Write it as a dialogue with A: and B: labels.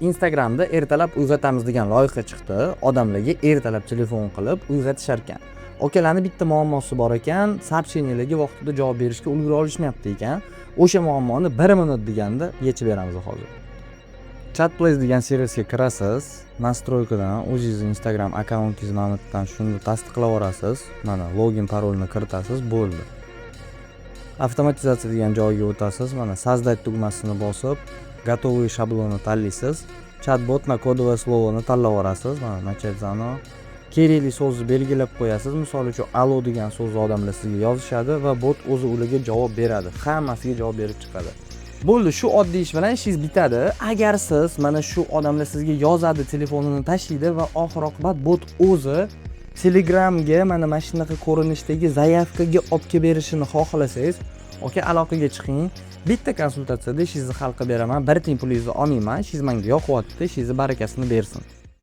A: Instagramda "Ertalab uyg'otamiz" degan loyiha chiqdi. Odamlarga ertalab telefon qilib uyg'otishar ekan. Akalarni bitta muammosi bor ekan, сообщения larga vaqtida javob berishga ulgura olishmayapti ekan. O'sha muammoni bir minut deganda yechib beramiz hozir. Chatplace degan servisga kirasiz, настройка dan o'zingizni Instagram akkauntingiz mana bu yerdan shuni tasdiqlab yuborasiz. Mana, login, parolni kiritasiz, bo'ldi. Avtomatizatsiya degan joyga o'tasiz, mana, "Создать" tugmasini bosib, готовые шаблоны tanlaysiz. Chat-bot на кодовое слово ni tanlab yuborasiz. Mana, "Начать заново". Kerakli so'zni belgilab qo'yasiz. Misol uchun, "Alo" degan so'zni odamlar sizga yozishadi va bot o'zi ularga javob beradi. Hammasiga javob berib chiqadi. Bo'ldi, shu oddiy ish bilan ishingiz bitadi. Agar siz mana shu odamlar sizga yozadi, telefonini tashlaydi va oxir oqibat bot o'zi Telegramga mana shunaqa ko'rinishdagi заявка ga olib kelib berishini xohlasangiz, aka, aloqaga chiqing. Bitta konsultatsiyada ishingizni hal qilib beraman. Bir tiyin pulingizni olmayman. Ishingiz menga yoqyapti, ishingizni barakasini bersin.